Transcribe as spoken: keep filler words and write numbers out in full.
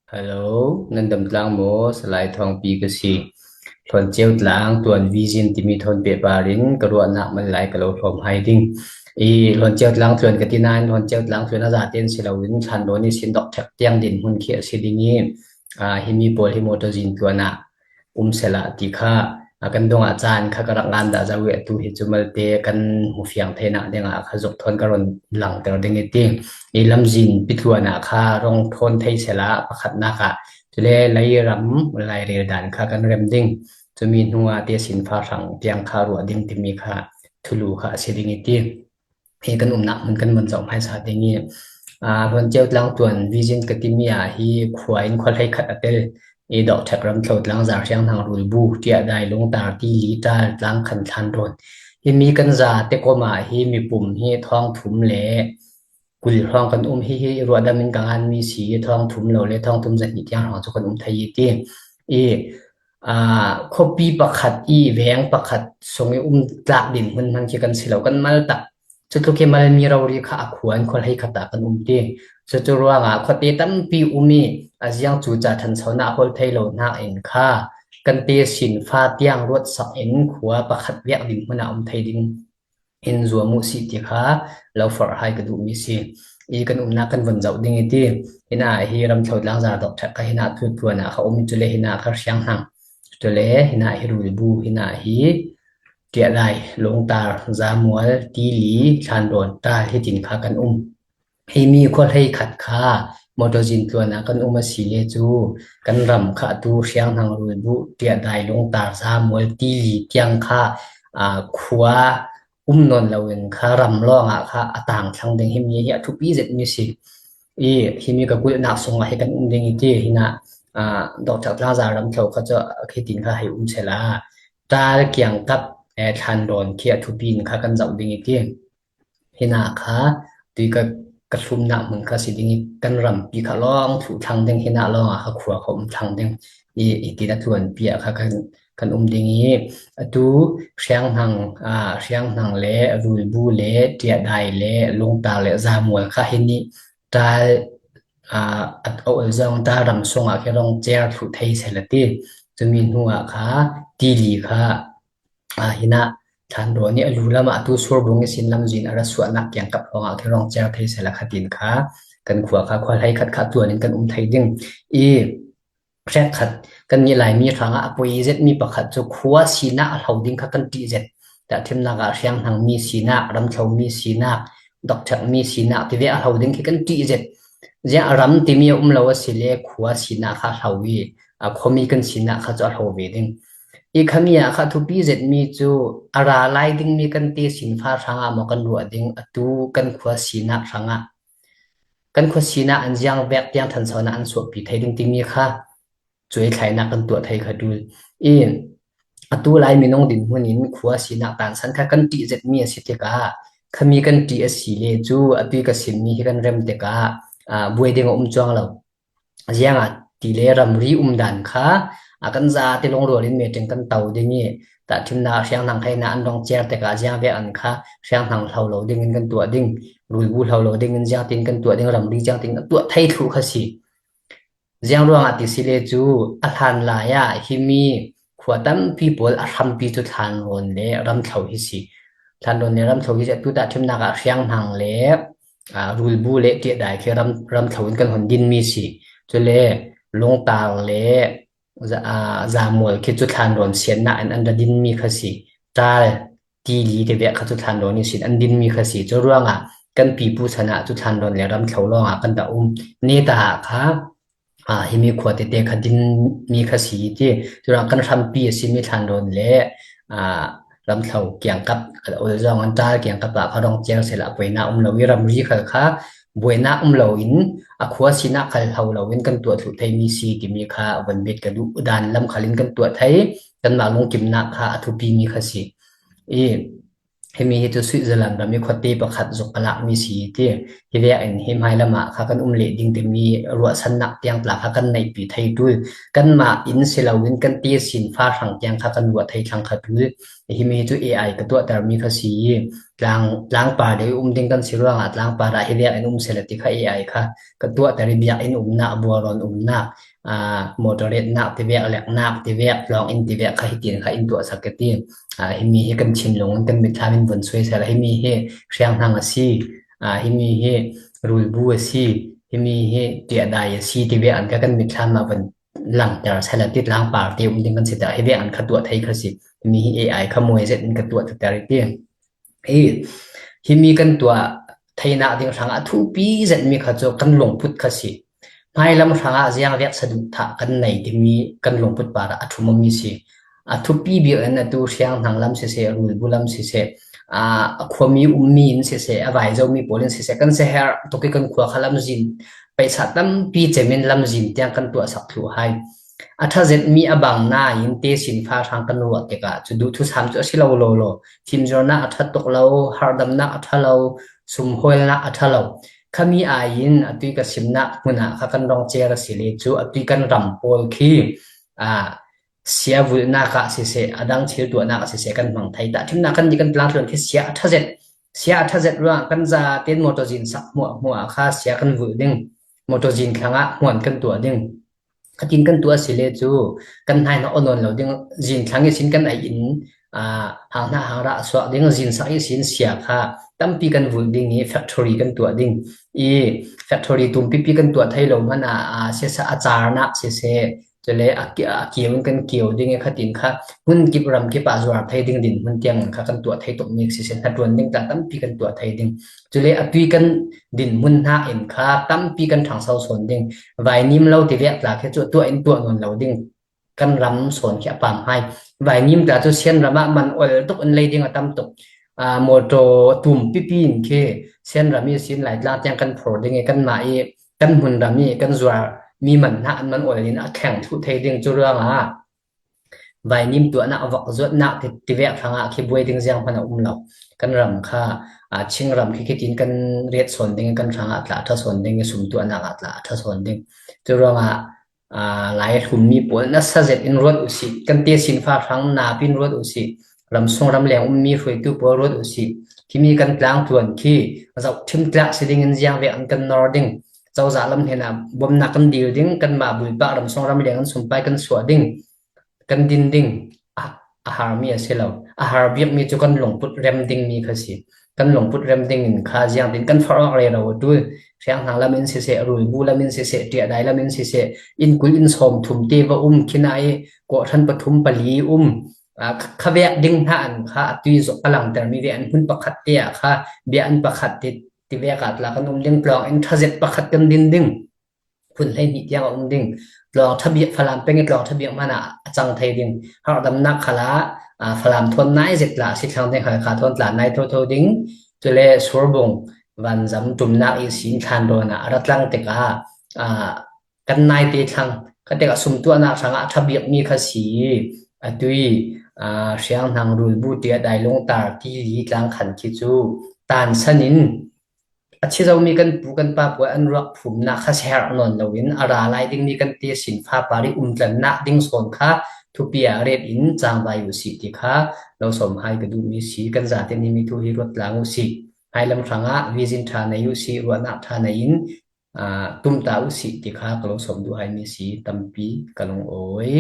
Hello, nan dam tlang maw? Salai Thawngpi ka si. Hlawn Ceu Tlang tuan Vision timi thawn pehpar in ka ruahnak man lai ka lo hlawm hai ding. I Hlawn Ceu Tlang tuan ka ti nain, Hlawn Ceu Tlang tuan a zaten si loin, thlan dawn ihsin dawhthek tiang dinhmun khi a si ding i, aa, himi pawl hi mawtaw zin tuan ah um sehla ti kha, a, kan dongah caan kha ka rak ngan dah zo i, atu hi cu malte kan hmu fiang theinak dingah kha zuk thawn ka run langter ding i ti. I lamzin pitluan ah kha rung thawn thei sehla, pakhatnak ah cule leiram lairel dan kha kan rem ding. Cumi hnuah tesinfa hrang tiang kha ruah ding timi kha thulu kha a si ding i ti. Hi kan umnak hmun kan vun zoh hmaisa ding i, aa, Hlawn Ceu Tlang tuan Vision ka timi ah hi khua in khua hleikhat a tel i, dawhthek, ramthlo, tlangzar, hrianghnang, rulbu, ṭiahdai, lungtar, tili, ṭal, tlangkhan, thlandawn, himi kan za te kom ah hi mipum hi thawngthum le kul hrawng kan um. Hihi ruahdam in ka nganmi si i, thawngthum lo le thawngthum zahnih tiang hrawng cu kan um thei i ti. I, aa, khuapi pakhat i veng pakhat sung i um tlak dinhmun hman khi kan si lo, kan mal tak. Cutluk hi malmi rori kha a khua in khua hleikhat ah kan um ti. Cucu ruangah khuate tampi um i, a ziang cu ca ṭhanchonak a hawl thei lo hnakin kha kan tesinfa tiang ruatsak in khua pakhat vek dinhmun ah um thei ding in zuam uh sih ti kha lo forh hai ka duhmi si. I kan umnak kan vun zoh ding i ti. Hinah hi ramthlo, tlangzar, dawhthek kha hinah tutluan ah kha um i, cule hinah kha hrianghnang, cule hinah hi rulbu, hinah hi ṭiahdai, lungtar, zamual, tili, thlandawn, ṭal, hitin kha kan um. Himi khua hleikhat kha mawtaw zin tluan ah kan um a si le cu, kan ram kha atu hrianghnang, rulbu, ṭiahdai, lungtar, zamual, tili tiang kha, aa, khua um nawn loin kha ram lawngah kha a tang thlang ding. Himi hi a thupi zetmi si. I himi ka kulhnak sungah hi kan um ding i ti. Hinah, aa, dawhthek, tlangzar, ramthlo kha cu hitin kha hei um sehla, ṭal, kiangkap, eh, thlandawn khi a thupi in kha kan zoh ding i ti. Hinah kha tui ka, ka thlumnak hmun kha si ding i, kan rampi kha lawng thluh thlang ding, hinah lawngah kha khua kha um thlang ding i, hitin a tluanpi ah kha kan, kan um ding i, atu hrianghnang, aa, hrianghnang le rulbu le ṭiahdai le lungtar le zamual kha hi nih ṭal, aa, a, a ol zong ṭal ram sungah khi rung cer thluh thei sehla ti. Cumi hnuah kha tili kha, aa, hinah thlandawn i a lu lamah atu surbung ihsin lamzin a ra suahnak kiangkap lawngah khi rung cer thei sehla khatin kha kan khua kha khua hleikhat kha tuan in kan um thei ding i, hrekkhat kannih Laimi hrangah a poi zetmi pakhat cu khua sinak a hlo ding kha kan ṭih zet. Tahṭhimnak ah hrianghnangmi sinak, ramthlomi sinak, dawhthekmi sinak tivek a hlo ding khi kan ṭih zet. Ziah ram timi a um lo a si le khua sinak kha a hlo i, a khuami kan sinak kha cu a hlo ve ding. I khami ah kha thupi zetmi cu a ra lai dingmi kan tesinfa hrangah maw kan ruah ding, atu kan khua sinak hrangah kan khua sinak an ziang vek tiang ṭhanchonak an suahpi thei ding timi kha cuaithlainak kan tuah thei kha ṭul i, atu lai minung dinhmun in khua sinak tansan kha kan ṭih zetmi a si tikah, khami kan ṭih a si le cu atu i ka simmi hi kan rem tikah, aa, buai ding a um cuang lo. Ziangahtile ramri um dan kha, aa, kan zate lungrual in meeting kan to ding i, tahṭhimnak hrianghnang kha hinah an rung cer tikah ziang vek an kha hrianghnang hlo lo ding in kan tuah ding, rulbu hlo lo ding in ziangtin kan tuah ding, ramri ziangtin kan tuah thei thluh kha si. Ziang ruangah ti si le cu, a hlanlai ah himi khua tampi pawl a hrampi cu thlandawn le ramthlo hi si. Thlandawn le ramthlo hi si, atu tahṭhimnak ah hrianghnang le, aa, rulbu le ṭiahdai khi ram, ramthlo in kan hun dinmi si. Cule lungtar le za-, aa, zamual khi cu thlandawn siannak in an ra dinmi kha si. Ṭal, tili tivek kha cu thlandawn ihsin an dinmi kha si. Cu ruangah kan pipu chan ah cu thlandawn le ramthlo lawngah kan dah um. Neta ah kha, aa, himi khua tete kha dinmi kha si ti. Curuang kan hrampi a simi thlandawn le, aa, ramthlo kiangkap, a ol zong an ṭal kiangkap ah kha rung cer sehla buainak um lo i, ramri khal kha buainak um loin, a khua sinak khal hlo loin kan tuah thluh theimi si timi kha a vun bet ka duh. Dan lam khal in kan tuah thei, kanmah lungkimnak kha a thupimi kha si. I, himi hi cu Switzerland ram i khuate pakhat zuk ka lakmi si ti. Hi vekin hi hmailam ah kha kan um leh ding timi ruahsannak tiang tla kha kan neihpi thei ṭul. Kanmah in si loin kan tesinfa hrang tiang kha kan ruah thei thlang kha ṭul. Himi hi cu A I ka tuahtermi kha si i, tlang, tlangpar deuh i um ding kan si ruangah tlangpar ah hi vek in um sela ti kha A I kha ka tuahter i biakinn umnak, bualrawn umnak, aa, motor retnak ti vek, leknak ti vek, tlawng in ti vek kha hitin kha in tuahsak ka ti. Aa, himi hi kan thinlung in kan mitthlam in vun suai sela, himi hi hrianghnang a si, aa, himi hi rulbu a si, himi hi tiahdai a si ti vek an kha kan mitthlam ah vun langter sela ti tlangpar te um ding kan si ta, hi vek an kha tuah thei kha si. Himi hi A I kha muai zet in ka tuah ta ter i ti. Hi, himi kan tuah theinak ding hrangah a thupi zetmi kha cu kan lungput kha si. Hmailam hrangah ziangvek saduhthah kan nei timi kan lungput parah a thum awmi si. A thupi bik in atu hrianghnang lam siseh, rulbu lam siseh, aa, a khuami ummi in siseh, a vaizomi pawl in siseh, kan seher tuk i kan khua kha lamzin paisa tampi cemin lamzin tiang kan tuahsak thluh hai. A ṭha zetmi a bang nain tesinfa hrang kan ruah tikah cu duhthusam cu a si lo lo lo. Fimzuarnak a ṭha tuk lo, harhdamnak a ṭha lo, sumhawlnak a ṭha lo. Khami aiin a tui ka simnak hmun ah kha kan rong cer a si le cu a tui kan ram pawl khi, aa, sia vulhnak ah siseh, a dang thil tuahnak ah siseh kan hmang thei. Tahṭhimnak kan nih kan tlangtluan khi sia a ṭha zet, sia a ṭha zet ruang kan zaten motor zin sak hmuahhmuah ah kha sia kan vulh ding, motor zin thlangah hmuan kan tuah ding. Khatin kan tuah a si le cu kan hnaihnak aw nawn lo ding, zin thlang ihsin kan aih in, aa, hang hna hang rah a suak ding, zin sak ihsin sia kha tampi kan vulh ding i factory kan tuah ding i factory tumpipi kan tuah thei lo hmanh ah, aa, siseh, a carnak siseh, cule a ki-, a kio in kan kio ding i khatin kha hmun kip ram kip ah zuar thei ding dinhmun tiang in kha kan tuah thei tuk mi siseh, hnaṭuan ding tla tampi kan tuah thei ding. Cule a tui kan dinhmun hna in kha tampi kan ṭhangso sawn ding. Vainim lo ti vek tla khi cu tuah in tuah nawn lo ding. Kan ram sawn khi a pam hai. Vainim tla cu Sian ram ah man ol tuk in lei ding a tam tuk. Aa, motor tum pipi in khi Sian ram ihsin Laitlang tiang kan phor ding i kanmah i kan hmun ram i kan zuar mi man hna an man ol in a thleng thluh thei ding cu ruangah vainim tuahnak, vok zuatnak ti, ti vek hrangah khi buai ding ziang hmanh a um lo. Kan ram kha, aa, Chingram khi khitin kan ret sawn ding, kan hrangah tla ṭha sawn ding, sum tuahnak ah tla ṭha sawn ding. Cu ruangah, aa, Lai hlummi pawl nasa zet in ruat u sih, kan tesinfa hrang napi in ruat u sih, ramsung ramleng ummi hruaitu pawl ruat u sih. Khimi kan tlangtluan khi zohṭhim tlak si ding in ziangvek an kan nor ding. Cozah lam hnenah bawmhnak kan dil ding, kanmah bulpak ramsung ramleng an sumpai kan suah ding. Kan din ding a, a harmi a si lo. A har bikmi cu kan lungput rem dingmi kha si. Kan lungput rem ding in kha ziangtin kan forh awk rero a ṭul. Hrianghnang lam in siseh, rulbu lam in siseh, ṭiahdai lam in siseh, inn kul inn sawm thum te va um, khin ah i kawhhran pathum pali um. Aa, kha, kha vek ding hna an kha a tui zok a langtermi ve an hmun pakhat te ah kha bia an pakhat te ti vek ah tla kan um ding, tlawng in ṭha zet pakhat kan din ding. Phun hleihnih tiang a um ding. Tlawng ṭha bik, Falam peng i tlawng ṭha bik hmanh ah a cang thei ding. Harhdamnak khal ah, aa, Falam thawn nai zet tla a si thlang ding, Halkha thawn tla nai thotho ding. Cule Surbung vanzam ṭumnak ihsin thlanrawn ah a ra tlang tikah, aa, kan naite thlang. Kha tikah sum tuahnak hrangah a ṭha bikmi kha si. A tui, aa, hrianghnang, rulbu, ṭiahdai, lungtar, tili, tlangkhan khi cu tansan in a chizawhmi kan pu kan pa pawl an ruak phumnak kha seher nawn loin a ra lai dingmi kan tesinfa par i umtlannak ding sawn kha thupi ah ret in cangvai u sih ti kha lo sawm hai ka duhmi si. Kan zaten himi thu hi ruat tlang u sih. Hmailam hrangah vision ṭha nei u sih, ruahnak ṭha nei in, aa, tumta u sih ti kha ka lo sawm duh hai mi si. Tampi ka lungawi.